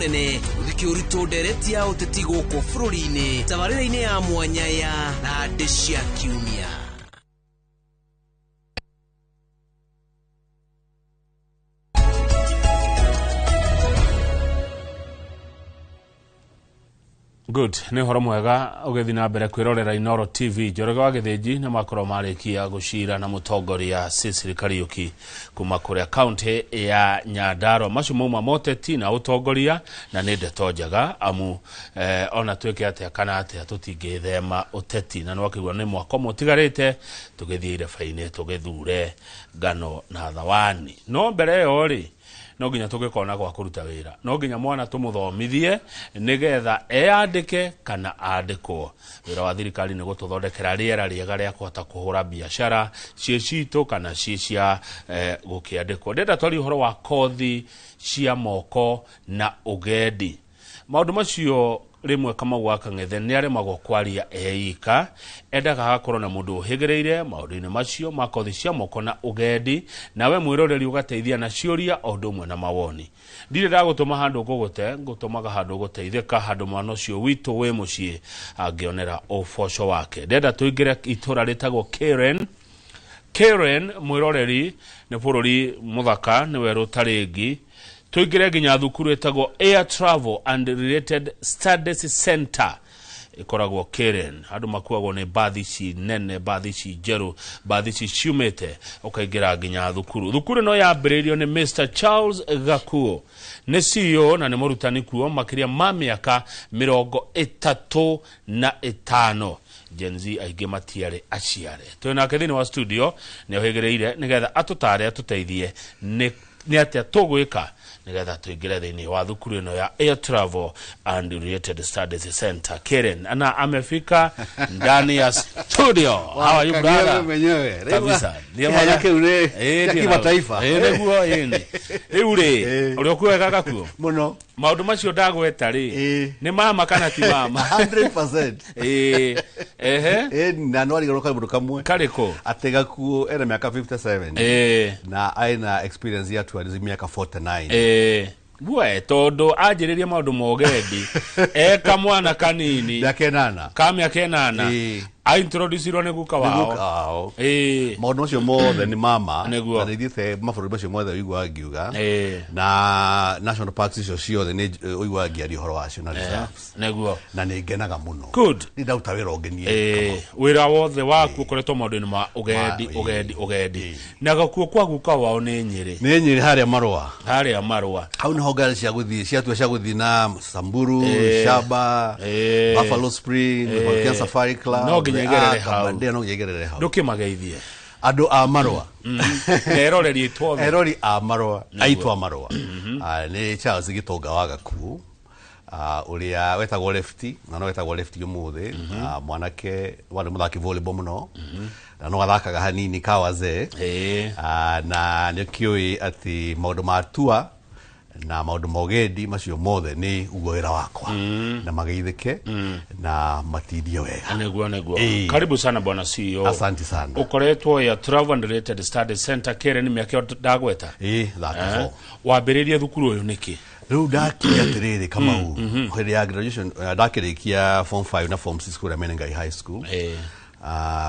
Mũnene gũthikĩ ũritũ ndereti ya ũteti gũkũ bũrũri-inĩ tabarĩra-inĩ ya mwanya ya Thandĩ cia Kiumia. Good, nĩ ũhoro mwega ũgĩthiĩ na mbere kwĩrorera Inooro TV. Njoroge wa Gĩthĩnji nĩ makorwo marĩkia gũcira na mũtongoria Cecily Kariũki kuma kũrĩa kaunti ya Nyandarua. Macio mauma moteti na ũtongoria na nĩ ndeto njega amu ona twĩke atĩa kana atĩa tũtingĩthema ũteti, na nĩwakĩigua nĩ mwaka ũmwe ũtigarĩte tũgĩthiĩ ireba-inĩ tũgĩthure ngano na thawani. No mbere ĩyo rĩ, no nginya tũgĩkona gwa kũruta wĩra, no nginya mwana tũmũthomithie nĩgetha eyandĩke kana andĩkwo. Wĩra wa thirikari nĩ gũtũthondekera rĩera rĩega rĩa kũhota kũhũra biacara ciĩ citũ kana ciĩ cia gũkĩandĩkwo. Ndĩrenda twarie ũhoro wa kothi cia moko na ũgendi. Maũndũ macio rĩmwe Kamau wa Kang'ethe nĩ aremagwo kwaria eika, endaga hagakorwo na mũndũ ũhĩgĩrĩire maũndũ-inĩ macio ma kothi cia moko na ũgendi, nawe mwĩroreri ũgateithia na ciũria o ũndũ ũmwe na mawoni. Ndirĩ ndagũtũma handũ ngũgũte, ngũtũmaga handũ ũgũteithĩka, handũ mwana ũcio witũ wĩ mũciĩ angĩonera ũboco wake. Ndĩrenda tũingĩre itũra rĩtagwo Karen. Karen mwĩroreri nĩ bũrũri mũthaka, nĩ werũ ũtarĩ ngi. Tũingĩre nginya thukuru ĩtagwo Air Travel and Related Studies Center ĩkoragwo Karen. Andũ makuagwo nĩ mbathi ici nene, mbathi ici njerũ, mbathi ici ciumĩte, ũkaingĩra nginya thukuru. Thukuru ĩno yambĩrĩirio nĩ Mr Charles Gakuo, nĩ CEO na nĩ mũrutani kuo makĩria ma mĩaka 35. Gen Z aingĩ matiarĩ aciare. Twĩ nake thĩinĩ wa studio, nĩ ohĩgĩrĩire nĩgetha atũtare, atũteithie nĩ atĩa tũgwĩka nĩgetha tũingĩre thĩinĩ wa thukuru ĩno ya Air Travel and Related Studies Center. Karen na amefika ndani ya studio. How are you brother? Mwenyewe. Kabisa. Kĩhanya kĩu nĩ kĩa kimataifa. Nĩguo ĩni. Rĩu rĩ, ũrĩa ũkuwega Gakuo? Mũno. Maũndũ macio ndagweta rĩ, nĩ mama kana ti mama? 100%. Ehe. Na no arigarwo kaũndũ kamwe. Karĩkũ? Atĩ Gakuo ena mĩaka 57. Na aina experience ya tourism mĩaka 49. We tondũ anjĩrĩria maũndũ ma ũgendi eka mwana kanini mĩaka 8. Ka mĩaka 8. Aintroducirwo nĩ guka wao. Nĩ guka wao. Maũndũ macio mothe nĩ mama. Nĩguo. Na nĩthiĩte mabũrũri macio mothe ũiguaga ngiuga. Na national parks icio ciothe nĩ ũiguaga ngĩaria ũhoro wacio na reserves. Nĩguo. Na nĩ ngenaga mũno. Good. Nĩ ndaruta wĩra ũngenie. Wĩra wothe waku ũkoretwo maũndũ-inĩ ma ũgendi, ũgendi, ũgendi. Na Gakuo kwa guka wao nĩ Nyĩrĩ. Nĩ Nyĩrĩ harĩa Marũa. Harĩa Marũa. Hau nĩho ngari cia gũthiĩ, ciatua cia gũthiĩ na Samburu, Shaba, Buffalo Spring, Volcano Safari Club. No nginya igerere hau. Aberdare, no nginya igerere hau. Ndũkĩmageithie. Andũ a Marũa. Eroreri aitũ othe. Erori a Marũa, aitũ a Marũa. Nĩ Charles Gĩtonga wa Gakuo. Ũrĩa wetagwo Lefty, na no wetagwo Lefty ũmũthĩ. Mwanake warĩ mũthaki volleyball mũno. Na no athakaga hanini ka wazee. Na nĩkĩũĩ atĩ maũndũ ma tua na maũndũ ma ũgendi macio mothe nĩ ũguo wĩra wakwa. Na mageithĩke na matindie wega. Nĩguo, nĩguo. Karibu sana bwana CEO. Asante sana. Ũkoretwo ya Travel and Related Studies Center Karen mĩaka ĩyo ndagweta. 34. Wambĩrĩirie thukuru ũyũ nĩkĩ? Rĩu ndakinya atĩrĩrĩ Kamau, hĩndĩ ya graduation, ndakĩrĩkia form 5 na form 6 kũrĩa Menengai High School.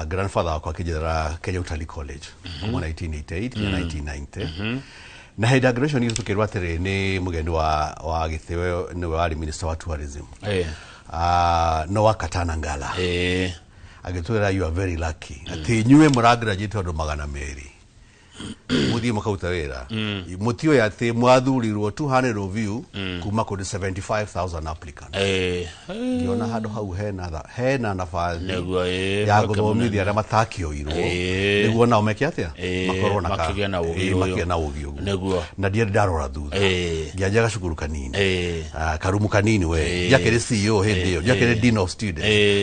Grandfather wakwa akĩnjethera Kenya Utalii College kuma 1988 nginya 1990. Na hĩndĩ ya graduation itũ tũkĩrwo atĩrĩrĩ nĩ mũgeni wa gĩtĩo nĩwe warĩ minister wa tourism. No wa Katana Ngala. Agĩtwĩra you are very lucky. Atĩ inyuĩ mũragraduate andũ 200. Mũthiĩ mũkaruta wĩra. Mũtiũĩ atĩ mwathurirwo 200 of you kuma kũrĩ 75,000 applicants. Ngĩona handũ hau hena nabathi Nĩguo, ya mweke gũthomithia mũnene. arĩa matakĩoirwo. Nĩguo nao meke atĩa? Makorwo na ka- Makĩgĩa na ũgĩ ũyũ. makĩgĩa na ũgĩ ũguo. Nĩguo. Na ndiarĩ ndarora thutha. Ngĩanjia gacukuru kanini. Karumu kanini we. Ndiakĩrĩ CEO hĩndĩ ĩyo. Ndiakĩrĩ Dean of Students.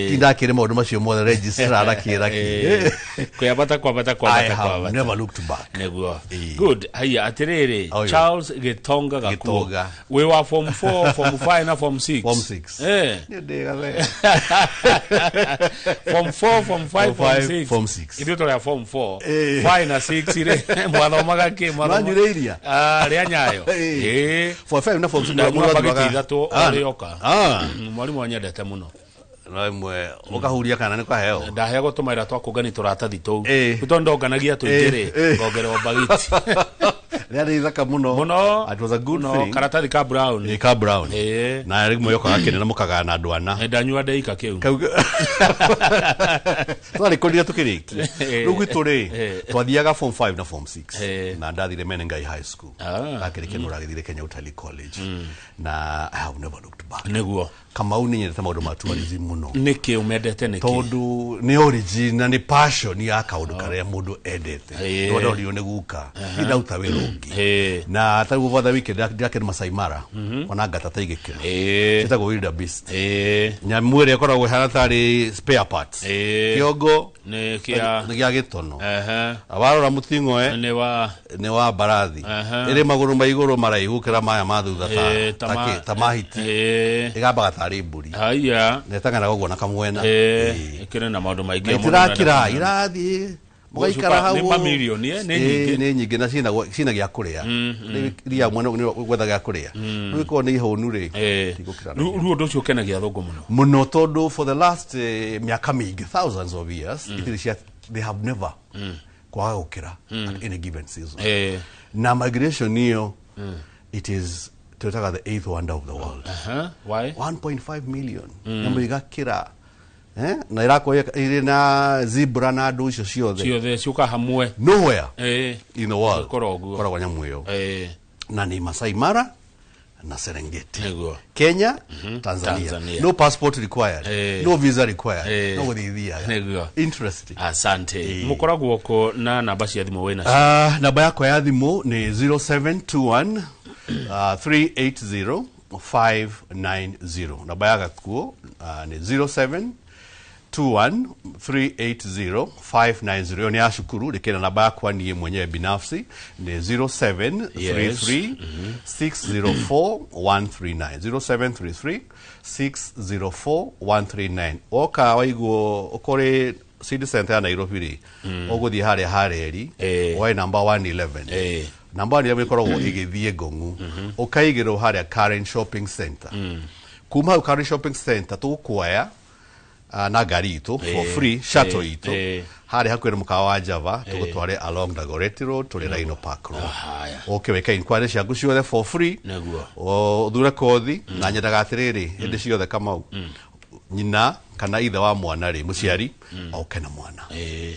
Ti ndakĩrĩ maũndũ macio mothe, registrar na kĩ na kĩ. Kwambata, kwambata, kwambata, I have kwambata. never looked back. Nĩguo. Good. Haya, atiriri. Oyo. Charles Gitonga Gakuo. Gitonga. Wĩ wa form 4, form 5 na form 6. Form 6. Nĩ ndĩgathe. Form 4, form 5, Form form 5, 6. form 6. Ithuĩ tũrĩ a form 4. 5 na 6 rĩ, mwathomaga kĩ? Mwanyuire iria? Ah, rĩa Nyayo. Form 5 na form 6. Ndanyua bagiti 3 o rĩoka. Mwarimũ anyendete mũno. No imwe ukahuria kana nĩ kwaheo. Ndaheagwo tũmaira twa kũngani tũratathi tũu. Rĩu tondũ ndonganagia tũingĩ rĩ, ngongererwo bagiti. Rĩarĩ ithaka mũno. Mũno. It was a good Mũno, thing. karatathi ka brown. Ĩ, ka brown. Na rĩmwe yokaga kĩnene mũkagana na andũ ana. Ndanyua ndeika kĩu. Kau twarĩkũrire tũkĩrĩkia. Rĩu gwitũ rĩ, twathiaga form 5 na form 6. Na ndathire Menengai High School. Ndakĩrĩkia nĩ ũragĩthire Kenya Utalii College. Na I have never looked back. Nĩguo. Kamau nĩ nyendete maũndũ ma tourism mũno. Nĩkĩ ũmendete nĩkĩ? Tondũ nĩ origin na nĩ passion ya kaũndũ karĩa mũndũ endete. Ndorio nĩ guka. Niĩ ndaruta wĩra ũngĩ. Na tarĩu over the weekend ndĩrakĩrĩ Masai Mara. Ona ngata ta igĩkĩra. Ciĩtagwo wildebeest. Nyamũ ĩrĩa ĩkoragwo ĩhana tarĩ spare parts. Kĩongo Nĩ kĩa nĩ gĩa gĩtono. Warora mũting'oe nĩ wa nĩ wa mbarathi. Ĩrĩ magũrũ ma igũrũ maraihu gũkĩra maya ma thutha Ta ta mahiti. Ĩgambaga tarĩ mbũri. Haya. Na ĩtang'anaga ũguo na kamwena. Ĩkĩrĩ na maũndũ maingĩ Na mũno na itirakira irathiĩ mũgaikara hau Nĩ mamirioni, nĩ nyingĩ. Nĩ nyingĩ na ciĩna gĩa kũrĩa. Rĩu iria mwena nĩ gwetha gĩa kũrĩa. Rĩu ĩkorwo nĩ ihũnu rĩ, tigũkĩra na Rĩu ũndũ ũcio ũkenagia athũngũ mũno. Mũno, tondũ for the last mĩaka mĩingĩ, thousands of years, itirĩ cia, they have never kwaga gũkĩra at any given season. Na migration ĩyo, it is twĩtaga the eighth wonder of the world. Why? 1.5 million nyamũ igakĩra, na irakorwo ĩrĩ na zebra na andũ icio ciothe. Ciothe ciũka hamwe. Nowhere in the world Ĩkoragwo ũguo. koragwo nyamũ ĩyo. Na ni Masai Mara na Serengeti. Nĩguo. Kenya, Tanzania. Tanzania. No passport required. No visa required. No gũthiĩ thiaga. Nĩguo. Interesting. Asante. Mũkoragwo kũ na namba cia thimũ wĩna cio? Namba yakwa ya thimũ nĩ 0721 380 590. Namba ya Gakuo nĩ 0721 380 590. Ĩyo nĩ ya cukuru. Rĩkĩra namba yakwa niĩ mwenyewe binafsi nĩ 0733 604 139, 0733 604 139. Woka waiguo ũkorĩ city center ya Nairobi rĩ, ũgũthiĩ harĩa hareri woe namba 111. Namba 111 ĩkoragwo ĩgĩthiĩ Ngong'u, ũkaigĩrwo harĩa Karen Shopping Center. Kuma hau Karen Shopping Center tũgũkuoya na ngari itũ for free, shuttle itũ, harĩa hakuhĩ na mũkawa wa Java, tũgũtware along Dagoretti Road, tũrĩ Rhino Park Road. Haya. Ũke wĩke inquiry ciaku ciothe for free. Nĩguo. Ũthure kothi. Na nyendaga atĩrĩrĩ, hĩndĩ ciothe Kamau, nyina kana ithe wa mwana rĩ, mũciari oke na mwana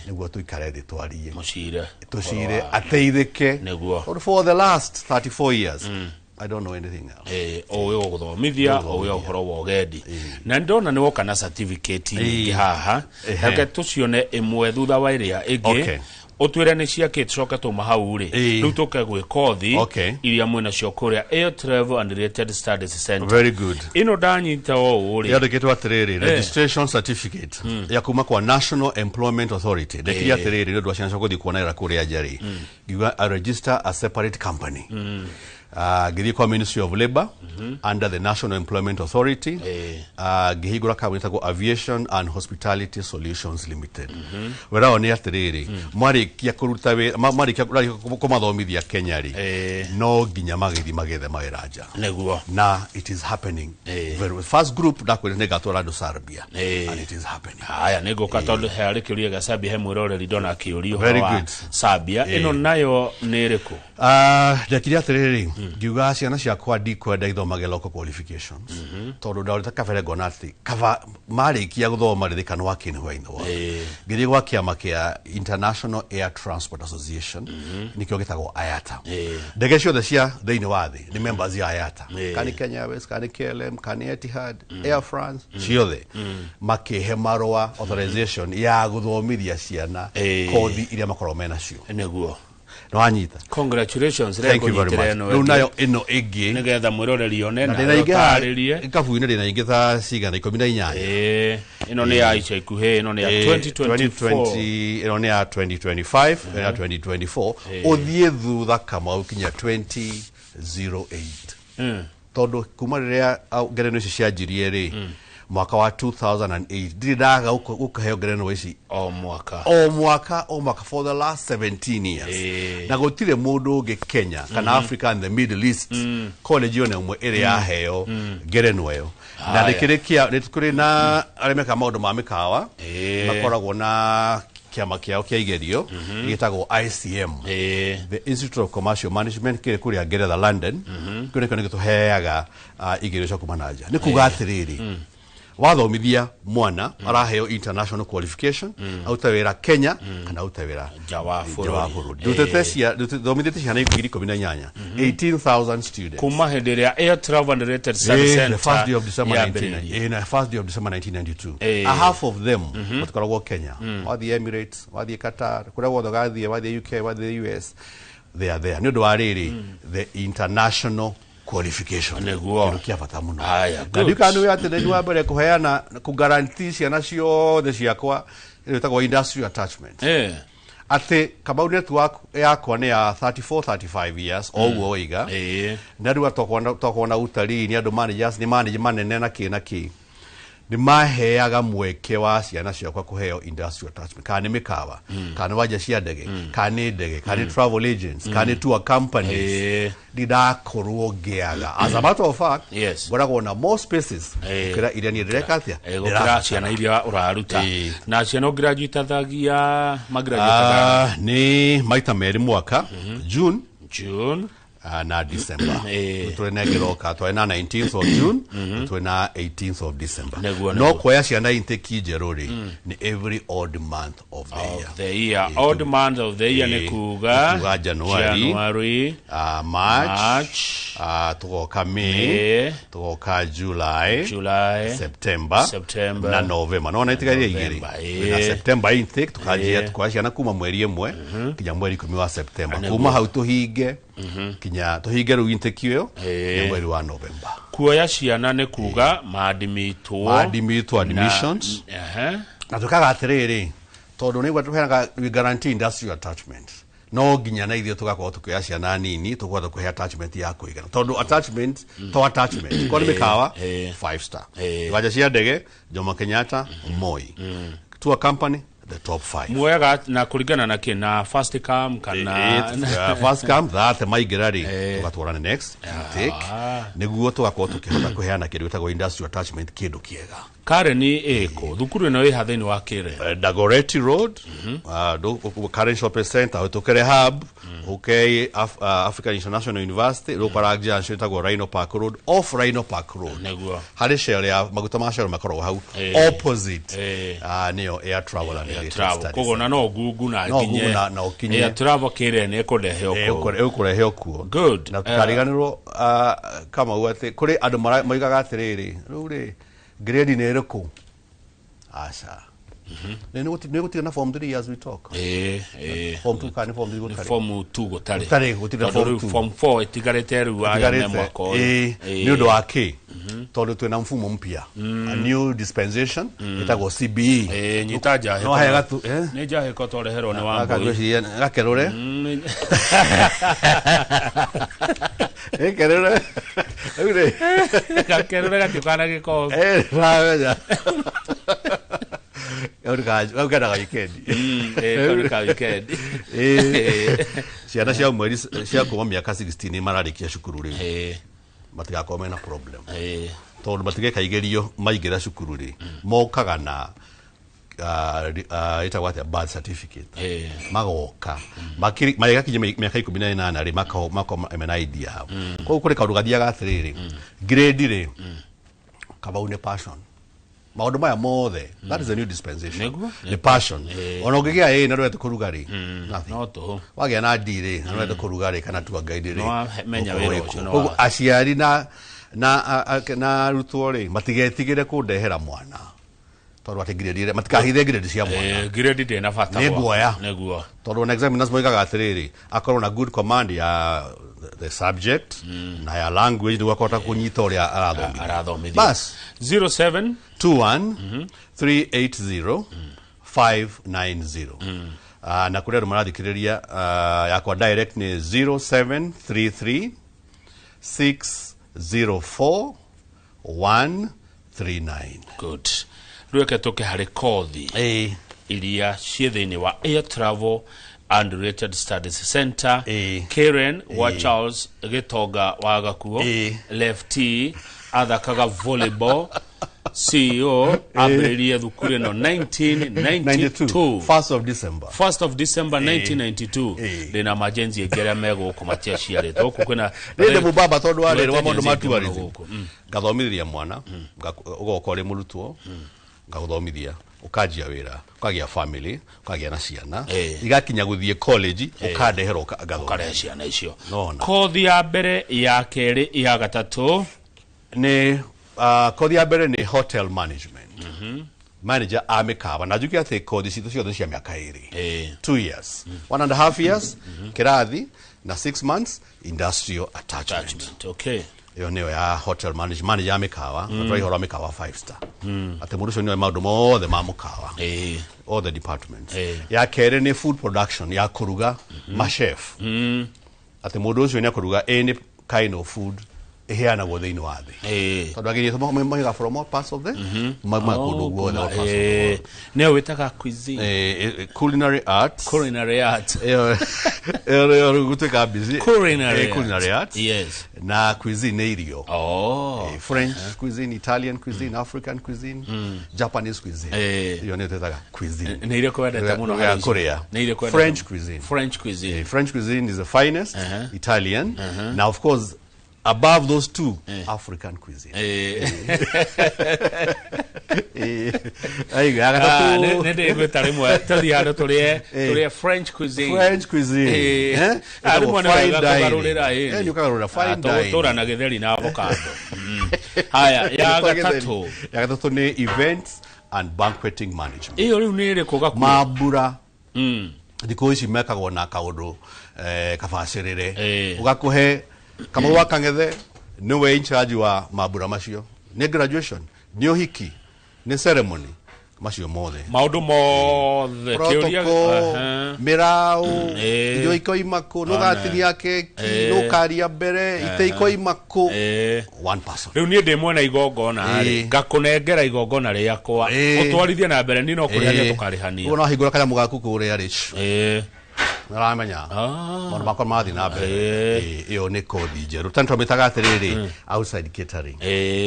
nĩguo tũikare thĩ twarie, Mũcire. tũcire, ateithĩke. Nĩguo. Tondũ for the last 34 years I don't know anything else. Ũgĩ wa gũthomithia, ũgĩ wa ũhoro wa ũgendi, na ndona nĩ woka na certificate nyingĩ haha. Reke tũcione ĩmwe thutha wa ĩrĩa ĩngĩ. Ũtwĩre nĩ ciakĩ, tũcoke tũma hau rĩ, rĩu tũke gwĩ kothi iria mwĩ nacio kũrĩa Air Travel and Related Studies Center. Very good. Ĩno ndanyita o ũũ rĩ. Yandĩkĩtwo atĩrĩrĩ, registration certificate ya kuma kwa National Employment Authority. Ndekire atĩrĩrĩ, nĩ ũndũ wa ciana cia gũthiĩ kuona wĩra kũrĩa nja rĩ, ngiuga I register a separate company. Ngĩthiĩ kwa Ministry of Labour under the National Employment Authority, ngĩhingũra kambuni ĩtagwo Aviation and Hospitality Solutions Limited. Wĩra wao nĩ atĩrĩrĩ, marĩkia kũruta wĩra, marĩkia kũmathomithia Kenya rĩ, no nginya magĩthiĩ magethe mawĩra nja. Nĩguo. Na it is happening very well. First group ndakwĩra nĩ ngatwara andũ Serbia and it is happening. Haya, nĩ ngũka tondũ harĩ kĩũria gĩa Serbia, he mwĩroreri ndona akĩũria Very ũhoro wa good. Serbia. Ĩno nayo nĩ ĩrĩkũ? Ndekire atĩrĩrĩ, ngiuga ciana ciakwa ndikwenda ithomage local qualifications, tondũ ndarorete kabere ngona atĩ kaba marĩkia gũthoma rĩ, they can work anywhere in the world. Ngĩthiĩ gwa kĩama kĩa International Air Transport Association, nĩkĩo gĩtagwo IATA. Ndege ciothe cia thĩinĩ wa thĩ nĩ members ya IATA, kana nĩ Kenya Airways, kana nĩ KLM, kana nĩ Etihad, Air France, ciothe makĩhe marũa authorization ya gũthomithia ciana kothi iria makoragwo menacio. Nĩguo. Nĩwanyita? Congratulations. Thank you very much. Rĩu Rĩu nayo ĩno ĩngĩ nĩgetha mwĩroreri one na na ndĩna ingĩ haha ũtarĩrie. ikabu-inĩ ndĩna ingĩ ta cigana 18. Ĩĩ, ĩno nĩ ya ica ikuhĩ, ĩno nĩ ya 2024. 2020, ĩno nĩ ya 2025, ĩno ya 2024. Ũthiĩ thutha Kamau kinya 2008, tondũ kuma rĩrĩa ngerenwa ici cianjirie rĩ, mwaka wa 2008, ndirĩ ndaga gũkaheo ngerenwa ici. O mwaka. O mwaka, o mwaka for the last 17 years. Na gũtirĩ mũndũ ũngĩ Kenya kana Africa and the Middle East, college yone ĩmwe ĩrĩ yaheo ngerenwa ĩyo. Na Haya. nĩkĩrĩ kĩa nĩ kũrĩ na arĩa mekaga maũndũ ma mĩkawa, makoragwo na kĩama kĩao kĩa igerio gĩtagwo ICM, the Institute of Commercial Management, kĩrĩ kũrĩa Ngeretha, London. Kĩu nĩkĩo nĩgĩtũheaga igerio cia kuma na nja. Nĩ kuga atĩrĩrĩ, wathomithia mwana araheo international qualification, arute wĩra Kenya kana arute wĩra Nja wa nja wa bũrũri. bũrũri. Ndutĩte thomithĩtie ciana 18,000, 18,000 students. Kuma hĩndĩ ĩrĩa Air Travel and Related Study The first day of Center December yambĩrĩirie. 19, na first day of December 1992. Eh. A half of them matikoragwo Kenya. Wathiĩ Emirates, wathiĩ Qatar, kũrĩa guothe ũgathiĩ, wathiĩ UK, wathiĩ US, they are there. Nĩ ũndũ wa rĩrĩ, the international qualification. Nĩguo. Kĩndũ kĩa bata mũno. Aya, Na good. ndiũĩ kana nĩũĩ atĩ nĩ wa mbere kũheana kũguarantee ciana ciothe ciakwa ĩyo ĩtagwo industrial attachment, atĩ Kamau network yakwa nĩ ya 34 35 years o ũguo waiga, na rĩu twakorwo na utalii nĩ andũ managers, nĩ manage manene na kĩ na kĩ, nĩ maheaga mweke wa ciana ciakwa kũheo industrial attachment, kana nĩ mĩkawa, kana nĩ wanja cia ndege, kana nĩ ndege, kana nĩ travel agents, kana nĩ tour companies. Ndindakorwo ngĩaga. As a matter of fact, ngoragwo na more spaces gũkĩra iria niĩ ndĩreka atĩa. Gũkĩra Ndĩrabatara. ciana iria ũraruta. Na ciana ũgraduatathagia, magraduataga? Ah, nĩ maita merĩ mwaka, June June na December. Tũrĩ na ĩngĩroka, twarĩ na 19th of June, tũrĩ na 18th of December. Nĩguo, No nĩguo. kuoya ciana intake njerũ rĩ, nĩ every odd month of the year. Of the year. Odd month of the year. Nĩ kuga? Nĩ kuga January, January, March, March, tugoka May, tugoka July, July, September, September, na November. Nona itigaire igĩrĩ. November, Na September intake tukanjia tukoya ciana kuma mweri ĩmwe nginya mweri 10 wa September. Kuma hau tũhinge kinya tũhinge rĩu intake ĩyo nginya mweri wa November. Kuoya ciana nĩ kuga maadimitwo? Maadimitwo, admissions. Na tukaga atĩrĩrĩ, tondũ nĩguo tũheanaga, we guarantee industrial attachment, no nginya na ithuĩ tũgakorwo tũkĩoya ciana nini tũkũhota kũhe attachment ya kũigana, tondũ attachment to attachment korwo nĩ mĩkawa, five star, iwanja cia ndege Jomo Kenyatta, Moi, tour company, the top five. Muoyaga na kũringana na kĩ? Na first come kana? First come that maingĩra rĩ, tũgatwarana next intake nĩguo tũgakorwo tũkĩhota kũheana kĩndũ gĩtagwo industrial attachment, kĩndũ kĩega. Karen ĩkũ? Thukuru ĩno ĩha thĩinĩ wa Kĩrĩ? Dagoretti Road, Karen Shopping Center, hũtũkĩre Hub, ũke African International University, rũkora junction ĩtagwo Rhino Park Road, off Rhino Park Road. Harĩ Shell ya maguta ma Shell makoragwo hau opposite, nĩyo Air Travel and Related Travel. Studies. Koguo na no Google na No nginye Google na ũkinye. Air Travel Kĩrĩ nĩ ĩkũrehe ũkũu. Ĩgũkũrehe okuo. Good. Na tũkariganĩrwo, Kamau, atĩ kũrĩ andũ moigaga atĩrĩrĩ, rĩu rĩ, grade nĩ ĩrĩkũ? Aca, nĩ gũtirĩ na form 3 as we talk. Ĩĩ, ĩĩ. Form 2 kana nĩ form 3 Nĩ gũtarĩ? Form 2 gũtarĩ. Gũtarĩ, gũtirĩ na Tondũ form rĩu 2. Form 4 ĩtigarĩte rĩu aya me Ĩtigarĩte. mwaka ũyũ. Nĩ ũndũ wa kĩ? Tondũ twĩna mfumo mpya, a new dispensation ĩtagwo CBE. Ĩĩ, nyita njahĩko. No hega tu, eh? Nĩ njahĩko twareherwo nĩ Gaka Wambui. ngwĩciria gakerũre, ĩkerũre rĩu rĩ. Gakerũre gatiũkaga na gĩkombe. Ramenya kau kendaga wikendi. Ĩĩ, kau nĩ ka weekend. Ciana cia mweri cia kuma mĩaka 16 mararĩkia cukuru rĩu, matigakorwo mena problem, tondũ matigeka igerio maingĩra cukuru rĩ, mokaga na ĩtagwo atĩa, birth certificate. Magoka magĩgakinya mĩaka 18 rĩ, makorwo mena ID yao. Koguo kũrĩ kaũndũ gathiaga atĩrĩrĩ, grade rĩ, Kamau, nĩ passion. Maũndũ maya mothe, that is a new dispensation. Nĩ passion. Ona ũngĩgĩa A na ndwete kũruga rĩ, nothing. No tũhũ. Wagĩa na D rĩ na ndwete kũruga rĩ, kana tour guide rĩ, No wamenya ũkorwo wĩra wĩ ũcio kuo. no Koguo aciari na na arutwo rĩ, matigetigĩre kũndehera mwana. Tondũ atĩ grade ĩrĩa matikahithe grade cia mwana. Grade ndĩ na bata. Nĩ nguoya. Nĩguo. Tondũ ona examiners moigaga atĩrĩrĩ, akorwo na good command ya the subject na ya language nĩguo akahota kũnyita ũrĩa arathomithia. Arathomithia. Bas. 07 21 380 590. Na kũrĩ andũ marathikĩrĩria, yakwa direct nĩ 0733 604 139. Good. Rĩu tũke harĩ kothi iria ciĩ thĩinĩ wa Air Travel and Related Studies Center. Karen wa Charles Gĩtonga wa Gakuo, lefty, athakaga volleyball, CEO, ambĩrĩirie thukuru ĩno 1992. 1st of December. 1st of December 1992. Ndĩna majenzi ĩngĩ arĩa me gũkũ matiaciarĩtwo gũkũ kwĩna Rĩndĩ mũbaba tondũ wa rĩrĩ wa maũndũ ma Gen Z tourism. gũkũ. Ngathomithĩria mwana, ũgoka ũrĩ mũrutwo, ngagũthomithia, ũkanjia wĩra, ũkagĩa family, ũkagĩa na ciana, igakinya gũthiĩ college, ũkandehera ngathomithia. Ũkarehe ciana icio. Nona. Kothi ya mbere, ya kerĩ, ya gatatũ. Nĩ kothi ya mbere nĩ hotel management, manager a mĩkawa, na njuge atĩ kothi citũ ciothe cia mĩaka 2. 2 years, 1.5 years kĩrathi na 6 months industrial attachment. Attachment, okay. Ĩyo nĩyo ya hotel management, manager ya mĩkawa, na tũraihora wa mĩkawa five star, atĩ mũndũ ũcio nĩoĩ maũndũ mothe ma mũkawa, all the departments. Ya kerĩ nĩ food production, ya kũruga, machef, atĩ mũndũ ũcio nĩ akũruga any kind of food ĩheanagwo thĩinĩ wa thĩ, tondũ ageni aitũ moigaga from all parts of the maumaga kũndũ guothe, all parts of the world. Nĩyo wĩtaga cuisine. Culinary arts. Culinary arts. Ĩyo nĩyo gũtuĩka busy. Culinary Culinary arts. Na cuisine nĩ irio. French cuisine, Italian cuisine, African cuisine, Japanese cuisine. Iyo nĩyo twĩtaga cuisine. Nĩ irĩkũ wendete mũno Lugha ya harĩ icio? kũrĩa. Nĩ irĩkũ wendete French mũno? cuisine. French cuisine. French cuisine is the finest. Italian. Now, of course, above those two, African cuisine. Aiga, ya Ah, gatatũ. Nĩ ndĩguĩta rĩmwe tũthiĩ handũ tũrĩe French cuisine. French cuisine. Eh? Ah, rĩmwe nĩ Fine wega dining. kũgarũrĩra, ĩĩ. Nĩ ũkagarũrĩra fine Ah, dining. tũgũtũra na gĩtheri na avocado. Haya, ya gatatũ. Ya gatatũ nĩ events and banqueting management. Ĩyo rĩu nĩ ĩrĩkũ, Gakuo? Mambura thikũ ici mekagwo na kaũndũ kabacĩrĩre. Ũgakũhe Kamau wa Kang'ethe nĩwe in charge wa mambura macio, nĩ graduation, nĩ ũhiki, nĩ ceremony, macio mothe. Maũndũ mothe kĩũria. Protocol, mĩraũ, irio ikoima kũ, nũgatinia keki, nũkaria mbere, ite ikoima kũ, one person. Rĩu niĩ ndĩ mwena igongona rĩ, ngakũnengera igongona rĩakwa, ũtwarithie na mbere, niĩ no kũrĩhania tũkarĩhania. Ũguo no hingũra kanyamũ gaku kũrĩa rĩ, nĩũramenya maũndũ makwa marathiĩ na mbere. Ĩyo nĩ kothi njerũ. Tene twamĩtaga atĩrĩrĩ, outside catering,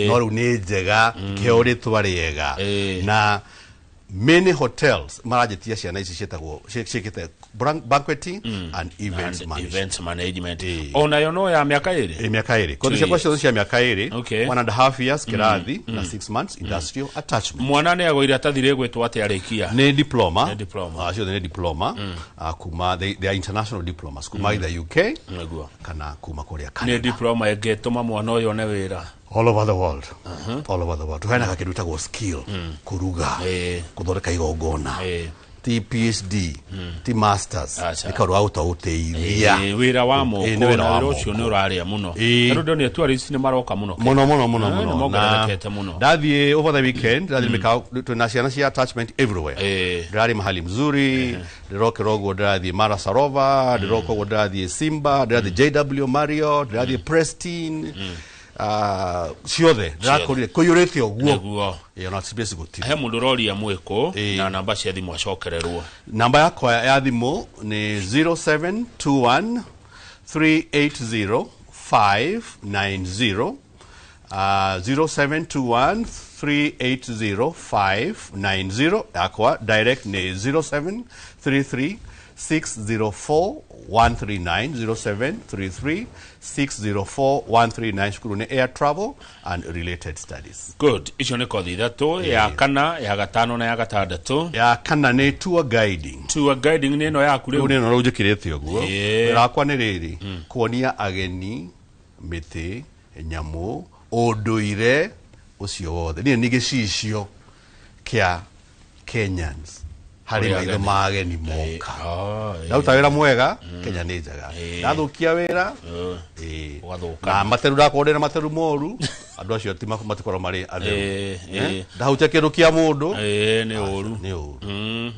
no rĩu nĩ njega, kĩo rĩtwa rĩega, na many hotels maranjĩtia ciana ici ciĩtagwo ciĩkĩte banqueting and events And management. Events management. Onayo no ya mĩaka 2? Ĩ, mĩaka 2. Kothi ciakwa ciothe cia mĩaka 2. 1.5 years kĩrathi na 6 months industrial attachment. Mwana nĩ agwo iratathi rĩgwĩtwo atĩa arĩkia? Nĩ diploma. Nĩ diploma. Ah, ciothe nĩ diploma. Ah, kuma they are international diplomas kuma either UK kana kuma kũrĩa Nĩ Canada. diploma ĩngĩtũma mwana ũyũ one wĩra? All over the world, all over the world. Tuheanaga kĩndũ gĩtagwo skill, kũruga, kũthondeka igongona, ti PhD, ti masters. Aca. Nĩ kaũndũ ga gũtũteithia. Wĩra wa moko. Nĩ wĩra Na wa wĩra ũcio moko. nĩ ũrarĩa mũno. Tarĩu ndonire tourists nĩ maroka mũno. Mũno mũno mũno. Ah, Mũno. nĩ mongererekete mũno. Ndathiĩ over the weekend, ndathiĩ mĩkawa, twĩna ciana cia attachment everywhere. Ndĩrarĩ mahali mzuri, ndĩrokera ũguo ndĩrathiĩ Mara Sarova, ndĩroka ũguo ndĩrathiĩ Simba, ndĩrathiĩ JW Marriott, ndĩrathiĩ Prestine. Ah, ciothe ndĩrakorire kũiyũrĩte ũguo. Ĩyo na space gũtirĩ. He mũndũ ũroria mwĩkũ na namba cia thimũ acokererwo. Namba yakwa ya thimũ nĩ 0721 380 590. 0721 380 590 yakwa direct nĩ 0733 604 139, 0733 604 139. Cukuru nĩ Air Travel and Related Studies. Good. Icio nĩ kothi ithatũ. Ya kana, ya gatano na ya gatandatũ. Ya kana nĩ tour guiding. Tour guiding nĩ ĩno yaku rĩu rĩu. Nĩ ĩno rĩu njĩkĩrĩte ũguo. Wĩra wakwa nĩ rĩrĩ, kuonia ageni mĩtĩ, nyamũ, ũndũire ũcio wothe. Niĩ nĩ gĩcicio Kĩa Kenyans harĩ Kũrĩ maitho ageni. ma ageni moka. Ah, ĩĩ. Ndaruta wĩra mwega, Kenya nĩ njega. Ĩĩ. Ndathũkia wĩra, ĩĩ. Ũgathũka. Na materu, ndakorwo ndĩna materu moru, andũ acio ti matikorwo marĩ atheru. Ĩĩ, ĩĩ. Eh? Ndahutia kĩndũ kĩa mũndũ Ĩĩ, nĩ ũru. Nĩ ũru.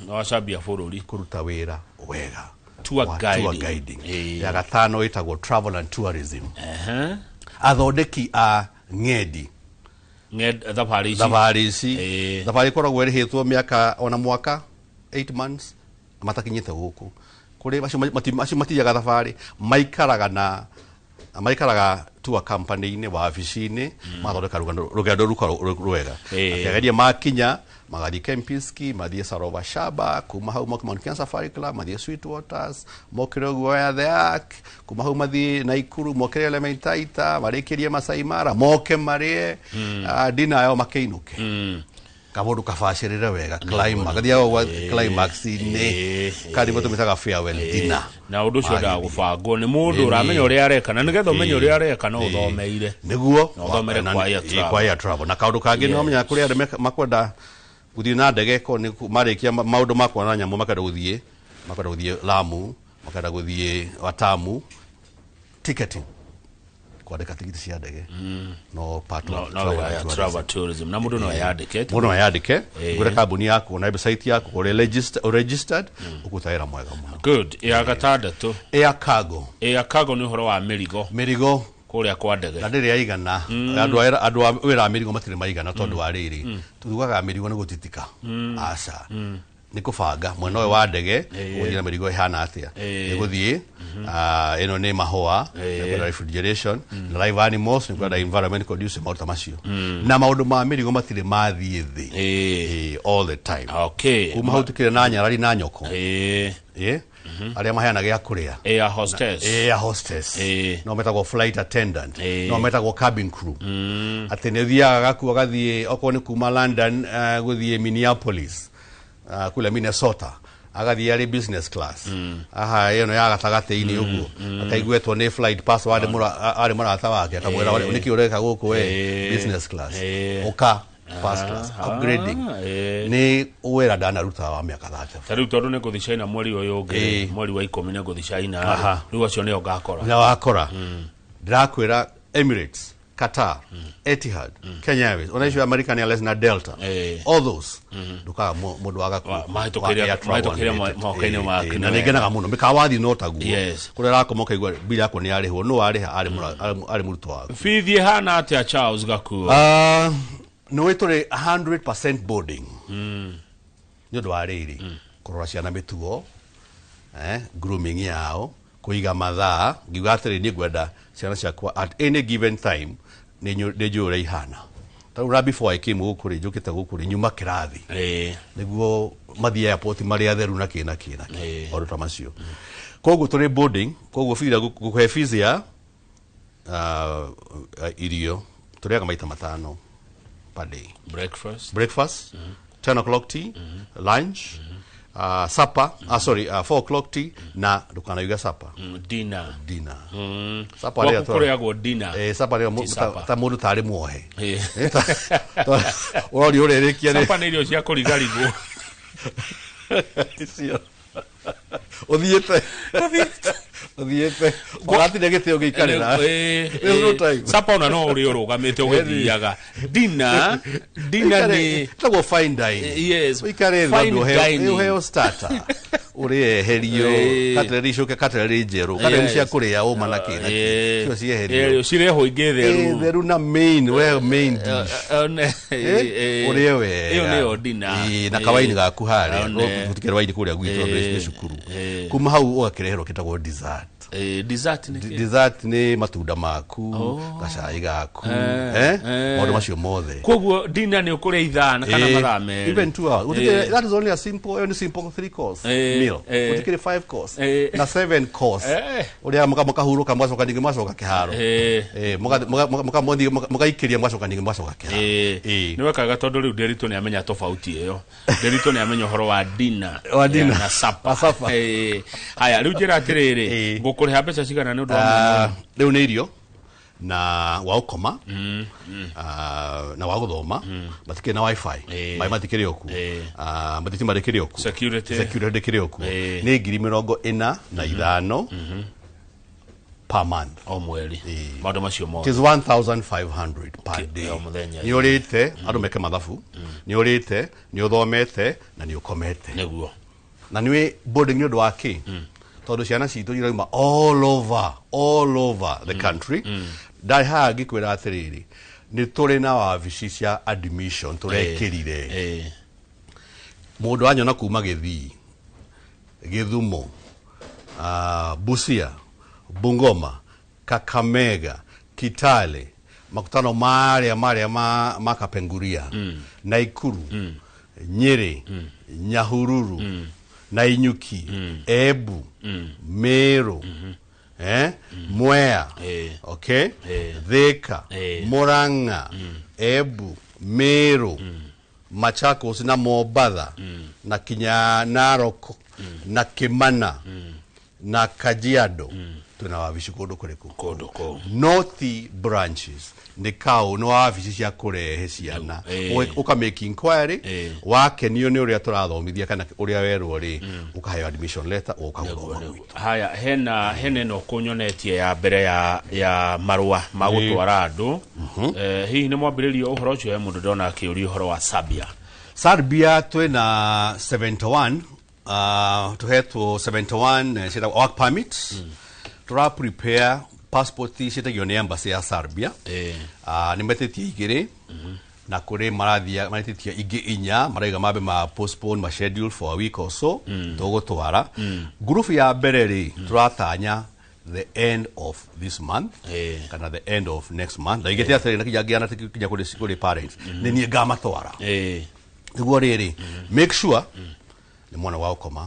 Nĩwacambia bũrũri. Kũruta wĩra wega. Tour Wa guiding. Tour guiding. Ĩĩ. Ya gatano ĩtagwo travel and tourism. Ehe. Athondeki a ng'endi. Thabarĩ ici. Thabarĩ ici. Ĩĩ. Thabarĩ ĩkoragwo ĩrĩhĩtwo mĩaka ona mwaka, 8 months matakinyĩte gũkũ kũrĩ acio acio mathiaga thabarĩ, maikaraga na maikaraga tour company-inĩ, wabici-inĩ, magathondeka rũgendo rũkorwo rwega. Akĩgeria makinya magathiĩ Kempinski, mathiĩ Sarova Shaba, kuma hau moke Mount Kenya Safari Club, mathiĩ Sweet Waters, mokĩre ũguo ya The Ark, kuma hau mathiĩ Naikuru, mokĩre Elementaita, marĩkĩrie Masai Mara, moke marĩe dinner yao, makĩinũke. Kamũndũ kabacĩrĩre wega, climax gathiaga ũguo climax-inĩ. Karĩmwe tũmĩtaga farewell dinner. Na ũndũ ũcio wendaga Magĩthiĩ. gũbangwo nĩ mũndũ ũramenya ũrĩa areka, na nĩgetha ũmenye ũrĩa areka no ũthomeire. Nĩguo. Na ũthomere kwa air travel. Kwa air travel. Na kaũndũ kangĩ nĩ wamenya kũrĩ andũ makwenda gũthiĩ na ndege ko nĩ marĩkia maũndũ ma kuona nyamũ, makenda gũthiĩ Lamu, makenda gũthiĩ Watamu. Ticketing, kwandĩka tigiti cia ndege no part no of no travel wĩra and ya tourism. Travel tourism, na mũndũ no eyandĩke. Mũndũ no eyandĩke, ũgũre kambuni yaku na website yaku ũrĩ registered, ũkũruta wĩra mwega mũno. Good. Ya gatandatũ? Air cargo. Air cargo nĩ ũhoro wa mĩrigo. Mĩrigo. Kũrĩa kwa ndege. Na ndĩrĩ yaigana. Andũ a wĩra wa mĩrigo matirĩ maigana, tondũ wa rĩrĩ, tugaga mĩrigo nĩ gũtitika, aca, nĩ kũbanga mwena ũyũ wa ndege ũgũthiĩ na mĩrigo ĩhana atĩa. Ĩĩ. Ĩgũthiĩ ĩno nĩ mahũa, nĩ kwenda refrigeration, na live animals nĩ kwenda environment conducive, maũndũ ta macio. Na maũndũ ma mĩrigo matirĩ mathiĩ thĩ. Ĩĩ. Ĩĩ, all the time. Kuma hau tukĩrĩ na nyarari na nyoko. Ĩĩ, arĩa maheanaga gĩa kũrĩa. Air hostess. Air hostess. No metagwo flight attendant. No metagwo cabin crew, atĩ nĩ ũthiaga gaku agathiĩ okorwo nĩ kuma London gũthiĩ Minneapolis, kule Minnesota, agathiĩ arĩ business class. Aha ĩno ya gatagatĩ-inĩ ũguo akaiguĩtwo nĩ flight pass warĩ arĩ mũrata wake, akamwĩra, "Nĩkĩ ũreka gũkũ we business class? Ũka first class." Upgrading. Nĩ wĩra ndanaruta wa mĩaka 30. Ta rĩu tondũ nĩ ngũthiĩ China mweri ũyũ ũngĩ, mweri wa 10 nĩ ngũthiĩ China. Rĩu acio nĩo ngakora. Na wakora ndĩrakwĩra Emirates, Qatar, Etihad, Kenya Airways, ona icio American Airlines na Delta, all those ndukaga mũndũ wa gaku Mahĩtũkĩire moko-inĩ maku, na nĩ nĩ ngenaga mũno mĩkawa wathiĩ no taguo. Kũrĩa ũrakoma ũkaigua mbiri yakwa nĩ yarĩhwo, no warĩha arĩ mũrutwo waku. Bithi ĩhana atĩa, Charles Gakuo? Ah, nĩ wĩ tũrĩ 100% boarding nĩ ũndũ wa rĩrĩ, kũrora ciana mĩtugo, grooming yao, kũiga mathaa. Ngiuga atĩrĩ, niĩ ngwenda ciana ciakwa at any given time nĩ njũĩ ũrĩa ihana. Ta rĩu na before I came gũkũ rĩ, njũkĩte gũkũ rĩ, nyuma kĩrathi nĩguo mathiĩ airport marĩ atheru na kĩ na kĩ na kĩ. Maũndũ ta macio. Koguo tũrĩ boarding, koguo fees gũkũhe fees ya irio tũrĩaga maita matano per day. Breakfast. Breakfast, 10 o'clock tea, lunch, supper, sorry, 4 o'clock tea, na ndũkanauge supper. Dinner. Dinner. Supper Gwaku rĩrĩa kũrĩagwo dinner. Supper rĩrĩa Ti supper. ta mũndũ tarĩ muohe. Ũroria ũrĩrĩkia Supper nĩ irio cia kũrigarigwo. Icio ũthiĩte ũratinda gĩtĩ ũgĩikarĩra. There's no time. Supper ona no ũrĩ ũrũgamĩte ũgĩthiaga. Dinner nĩ Ĩtagwo fine dining. Yes. Ũikare thĩ Fine andũ dining. ũheo starter, ũrĩeherio, cutlery icoke, cutlery njerũ, cutlery cia kũrĩa ũma na kĩ na kĩ, cio cieherio. Cirehwo ingĩ theru. Theru na main, we main dish. Ũrĩe wega. Ĩyo nĩyo dinner. Ĩĩ, na kawaini gaku harĩa. Gũtikĩrĩ waini kũrĩa gwitũ tondũ nĩ cukuru. Kuma hau ũgakĩreherwo kĩtagwo dessert. Dessert nĩ kĩ? Dessert nĩ matunda maku, gacai gaku, maũndũ macio mothe. Koguo dinner nĩ ũkũrĩa ithaa na kana mathaa 2. Even 2 hours. That is only a simple, only simple three course meal. Gũtikĩrĩ five course na seven course. Ũrĩa mũkahurũka, mũgacoka ningĩ mũgacoka kĩharo. Mũgaikĩria, mũgacoka ningĩ mũgacoka kĩharo. Nĩ wekaga tondũ rĩu Nderitu nĩ amenya tofauti ĩyo. Nderitu nĩ amenya ũhoro wa dinner Wa dinner. na supper. Na supper. Haya, rĩu njĩra atĩrĩrĩ, ngũkũrĩha mbeca cigana nĩ ũndũ wa mwana Rĩu nĩ irio. Na wa gũkoma na wa gũthoma, matikĩrĩ na WiFi, maĩ matikĩrĩ o kuo, mathitima rĩkĩrĩ o kuo. Security. Security ndĩkĩrĩ o kuo. Nĩ 45,000 per month. O mweri maũndũ macio It mothe? is 1500 per day. O mũthenya. Nĩ ũrĩte, andũ meke mathabu, nĩ ũrĩte, nĩ ũthomete na nĩ ũkomete. Na nĩ boarding nĩ ũndũ wa kĩ? Tondũ ciana citũ irauma all over the country. Ndarĩ haha ngĩkwĩra atĩrĩrĩ, nĩ tũrĩ na wabici cia admission tũrekĩrire. Mũndũ anyona kuma Gĩthii, Gĩthumo, Busia, Bungoma, Kakamega, Kitale, makutano marĩa marĩa ma Kapenguria, Naikuru, Nyĩrĩ, Nyahururu, Nainyuki, Embu, Meru, Mwea, okay, Thika, Murang'a, Embu, Meru, Machakos na Mombatha na kinya Narok na Kimana na Kajiado, twina wabici kũndũ kũrĩkũ? Kũndũ kũu. No ti branches, nĩ kau nĩ wabici cia kũrehe ciana. Ũka make inquiry, wakenio nĩ ũrĩa tũrathomithia kana ũrĩa werwo rĩ, ũkaheo admission letter, ũgoka gũthoma gwitũ. Haya, hena ĩno kũnyonetie ya mbere ya marũa ma gũtwara andũ. Hihi nĩ mwambĩrĩrio ũhoro ũcio? He mũndũ ndona akĩũria ũhoro wa Serbia. Serbia twĩna 71, tũhetwo 71 ciĩtagwo work permits. Tũra prepare passport ciĩtagio nĩ embassy ya Serbia. Nĩ metĩtie igĩrĩ na kũrĩ marathia maretĩtie ingĩ inya, maraiga mambe ma postpone, ma schedule for a week or so. Tũgũtwara ngurubu ya mbere rĩ, tũratanya the end of this month kana the end of next month. Na ingĩte atĩrĩ, na kinya ngĩana kinya kũrĩ parents, nĩ niĩ ngamatwara nĩguo rĩrĩ make sure nĩ mwana wa gũkoma,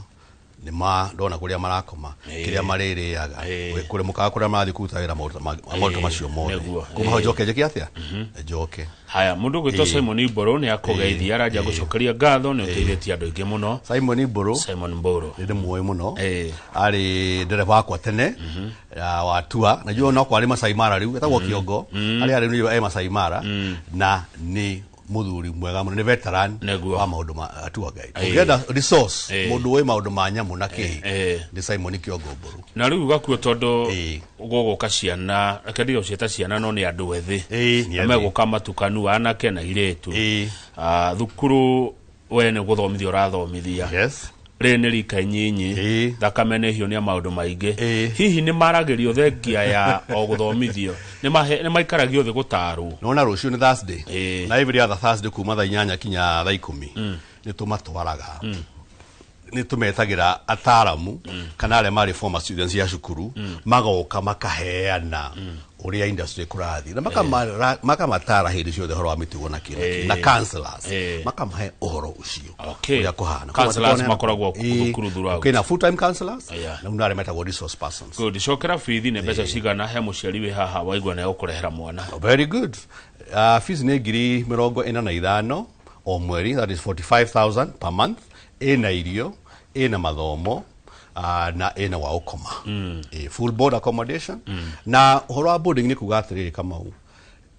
nĩ ma ndona kũrĩa marakoma, kĩrĩa marĩrĩaga, kũrĩa mũkawa kũrĩa marathiĩ kũruta wĩra, maũndũ macio mothe. Kuma hau njoke njĩke atĩa? Njoke. Haya, mũndũ ũgwĩtwo Simon Mboro nĩ akũgeithia, aranjia gũcokeria ngatho nĩ ũteithĩtie andũ aingĩ mũno. Simon Mbũrũ? Simon Mboro. Nĩ ndĩmuoĩ mũno. Arĩ ndereba wakwa tene ya wa tua, najua no kwarĩ Masai Mara, rĩu etagwo Kĩongo, arĩa arĩ nĩyo e Masai Mara, na nĩ mũthuri mwega mũno, nĩ veteran wa maũndũ ma tour guide. Ũngĩenda resource, mũndũ ũĩ maũndũ ma nyamũ na kĩ, nĩ Simon Kĩongo Mbũrũ. Na rĩu gakuo tondũ gũgũka ciana, reke ndige gũciĩta ciana, no nĩ andũ ethĩ. Ĩĩ, nĩ Na ethĩ. megũka matukanu, anake na irĩtu. Thukuru we nĩ gũthomithia ũrathomithia. Rĩrĩ nĩ rika inyinyi, thakame nĩ hiũ nĩ maũndũ maingĩ. Hihi nĩ maragĩrio thengia ya o gũthomithio, nĩ maikaragio thĩ gũtarwo? Nona rũciũ nĩ Thursday, na every other Thursday kuma thaa 8 kinya thaa 10 nĩ tũmatwaraga, nĩ tũmetagĩra ataramu kana arĩa marĩ former students ya cukuru, magoka makaheana ũrĩa industry kũrathiĩ na makamatara hĩndĩ ciothe ũhoro wa mĩtugo na kĩ na kĩ, na counselors makamahe ũhoro ũcio ũrĩa kũhana. Counselors makoragwo thukuru throughout. Kwĩna full time counselors na rĩu arĩa metagwo resource persons. Good. Cokera bithi, nĩ mbeca cigana he mũciari wĩ haha waigua nĩ egũkũrehera mwana? Very good. Fees nĩ 45,000 o mweri, that is 45,000 per month. Ĩna irio, ĩna mathomo, na ĩna wa ũkoma. Full board accommodation. Na ũhoro wa boarding nĩ kuga atĩrĩrĩ, Kamau,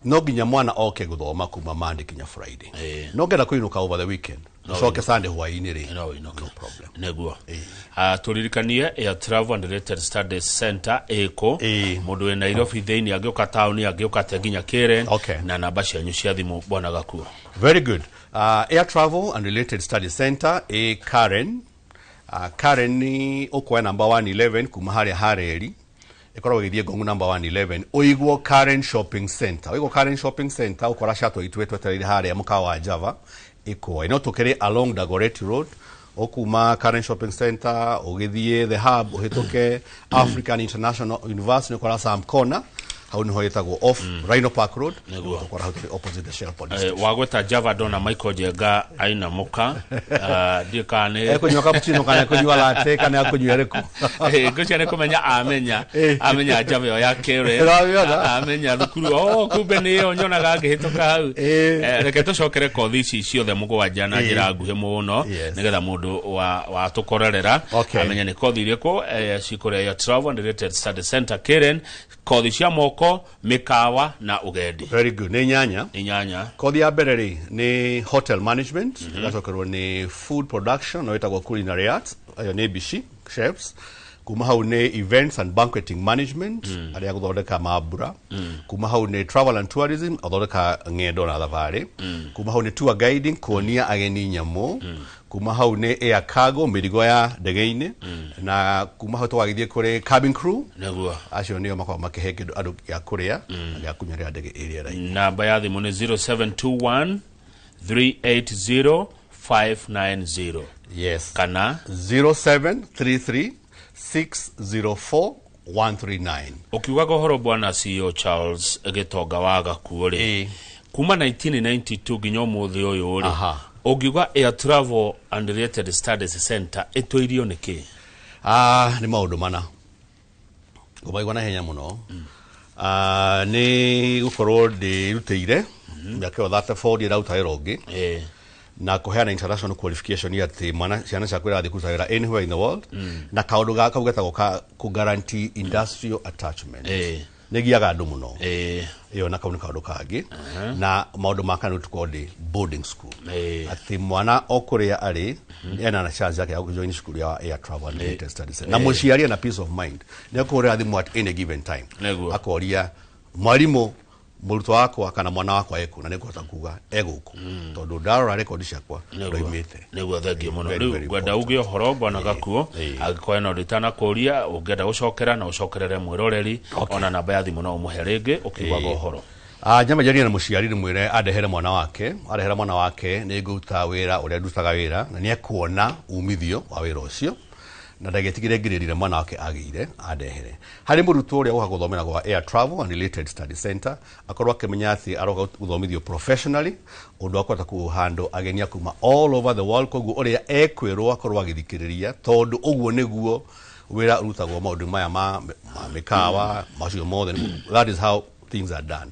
no nginya mwana oke gũthoma kuma Monday kinya Friday. No ngenda kũinũka over the weekend, ũcoke Sunday hwaĩ-inĩ rĩ, No ĩinũke. no problem. Nĩguo. Tũririkanie Air Travel and Related Studies Center ĩkũ? Mũndũ wĩ Nairobi thĩinĩ angĩũka taũni, angĩũka te nginya Kĩrĩ? Na namba cianyu cia thimũ, bwana Gakuo. Very good. Air Travel and Related Studies Center ĩ Karen. Karen nĩ ũkuoya namba 111 kuma harĩa hareri ĩkoragwo ĩgĩthiĩ Ngong, namba 111, ũigwo Karen Shopping Center. Ũigwo Karen Shopping Center, ũkora shuttle itũ ĩtwetereire harĩa mũkawa wa Java ĩkuoe. No tũkĩrĩ along Dagoretti Road, ũkuma Karen Shopping Center ũgĩthiĩ The Hub, ũhĩtũke African International University, ũkora Sam Corner, hau niho ĩtagwo off Rhino Park Road. Tũkora hau tũrĩ opposite the Shell police station. Wagweta Java ndona Michael Njenga ainamuka. Ndiĩ kana nĩ Ekũnyua cappuccino kana ekũnyua latte kana ekũnyua ĩrĩkũ? Ngwĩciria nĩ kũmenya amenya. Amenya Java ĩyo ya Kĩrĩ. Ũramĩona? Amenya thukuru, oh, kumbe nĩ ĩyo nyonaga ngĩhĩtũka hau. Reke tũcokere kothi ici ciothe mũgwanja na njĩra nguhĩ mũno, nĩgetha mũndũ wa tũkorerera amenye nĩ kothi irĩkũ cikũrĩa ya Travel and Related Study Center Karen, kothi cia moko. moko, mĩkawa na ũgendi. Very good. Nĩ inyanya. Inyanya. Kothi ya mbere rĩ nĩ hotel management, ĩgacokerwo nĩ food production, no ĩtagwo culinary arts, ayo nĩ mbici chefs. Kuma hau nĩ events and banqueting management, arĩa gũthondeka mambura. Kuma hau nĩ travel and tourism, athondeka ng'endo na thabarĩ. Kuma hau nĩ tour guiding, kuonia ageni nyamũ. Kuma hau nĩ air cargo, mĩrigo ya ndege-inĩ. Na kuma hau tũgagĩthiĩ kũrĩ cabin crew. Nĩguo. Acio nĩo makoragwo makĩhe kĩndũ andũ gĩa kũrĩa na gĩa kũnyua rĩrĩa ndege ĩ rĩera-inĩ. Namba ya thimũ nĩ 0721 380 590. Yes. Kana 0733 604 139. Ukiugaga ũhoro bwana CEO Charles Gĩtonga wa Gakuo rĩ, kuma 1992 nginya ũmũthĩ ũyũ rĩ, ũngiuga Air Travel and Related Studies Center ĩtũirio nĩ kĩ? Ah, nĩ maũndũ mana ngũmaigua na ihenya mũno. Ah, nĩ gũkorwo ndĩrutĩire mĩaka ĩyo 34 ndĩraruta wĩra ũngĩ na kũheana international qualification atĩ mwana ciana ciaku irathiĩ kũruta wĩra anywhere in the world, na kaũndũ ga kau getagwo ka kũ guarantee industrial attachment nĩ giaga andũ mũno. Ĩyo na kau nĩ kaũndũ kangĩ. Na maũndũ ma kana tũkorwo ndĩ boarding school, atĩ mwana o kũrĩa arĩ ena na chance yake ya kũjoin cukuru ya Air Travel and Related Studies, na mũciari ena peace of mind nĩ akũhũrĩra thimũ at any given time, akoria mwarimũ, mũrutwo wakwa kana mwana wakwa ekũ, na nĩngũhota kuga egũkũ tondũ ndarora rekondi ciakwa ndoimĩte. Nĩguo, thengiũ mũno. Very, Rĩu very ngwenda important. uge ũhoro bwana Gakuo, angĩkorwo ena ũndũ itanakũria ũngĩenda gũcokera na ũcokerere mwĩroreri, ona namba ya thimũ no ũmũhe rĩngĩ ũkiugaga ũhoro. Ah, nyamba njarie na mũciari ndĩmwĩre andehere mwana wake. Arehera mwana wake nĩ ngũruta wĩra ũrĩa ndutaga wĩra, na nĩ ekuona umithio wa wĩra ũcio, na ndagetigĩre ngirĩrire mwana wake agĩire andehere. Harĩ mũrutwo ũrĩa ũka gũthomera gwa Air Travel and Related Study Center, akorwo akĩmenya atĩ aroka gũthomithio professionally ũndũ wa kũhota kũhandũ ageni a kuma all over the world. Koguo ũrĩa ekwĩrwo akorwo agĩthikĩrĩria, tondũ ũguo nĩguo wĩra ũrutagwo maũndũ maya ma mĩkawa macio mothe. That is how things are done.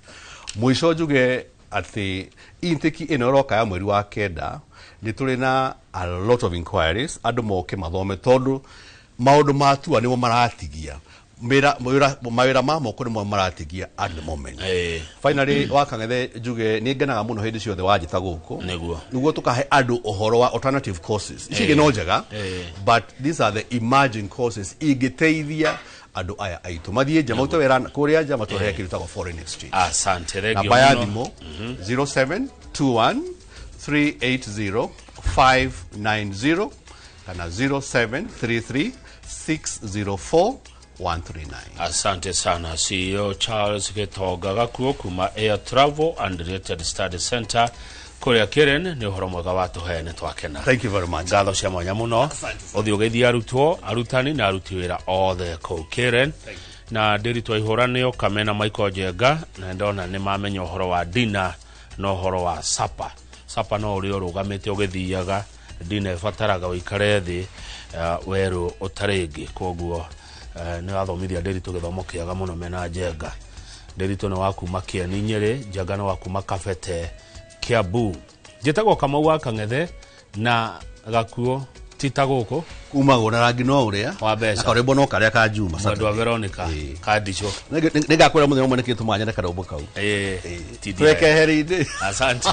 Mũico njuge atĩ intake ĩno ĩroka ya mweri wa kenda nĩ tũrĩ na a lot of inquiries, andũ moke mathome, tondũ maũndũ ma tua nĩmo maratigia mawĩra ma moko nĩmo maratigia at the moment. Finally, wakang'ethe njuge nĩ ngenaga mũno hĩndĩ ciothe wanjĩta gũkũ nĩguo tũkahe andũ ũhoro wa alternative courses. Ici ingĩ no njega, but these are the emerging courses ingĩteithia andũ aya aitũ mathiĩ nja marute wĩra kũrĩa nja, matũrehe kĩndũ gĩtagwo foreign exchange. Asante, thengiũ Namba ya mũno. thimũ 0721 380 590 kana 0733 604 139. Asante sana CEO Charles Gĩtonga Gakuo kuma Air Travel and Related Study Center kũrĩa Karen. Nĩ ũhoro mwega watũhe, nĩ twakena. Thank you very much. Ngatho cia mwanya mũno. Ũthiĩ ũgeithie arutwo, arutani na aruti wĩra othe kũu Karen. Na ndĩritwa ihũra nĩo Kamena Michael Njenga, na ndona nĩ mamenya ũhoro wa dina na ũhoro wa sapa. Sapa no ũrĩa ũrũgamĩte ũgĩthiaga, dina ĩbataraga ũikare thĩ, werũ ũtarĩ koguo nĩ wathomithia ndĩritũ gĩthomo kĩega mũno mena Njenga. Ndĩritũ nĩ wa kuma Kĩeni Nyĩrĩ, Njenga nĩ wa kuma Kabete Kiambu. Njĩtagwo Kamau wa Kang'ethe na Gakuo ti ta gũkũ Kumagwo na rangi no ũrĩa wa mbeca. Na karwĩmbo no karĩa ka Juma. Mwendwa Veronica Kandicho. Nĩngakwĩra mũthenya ũmwe nĩkĩ tũmaga nyende karwĩmbo kau. Ti Twekeheri-inĩ. Asante.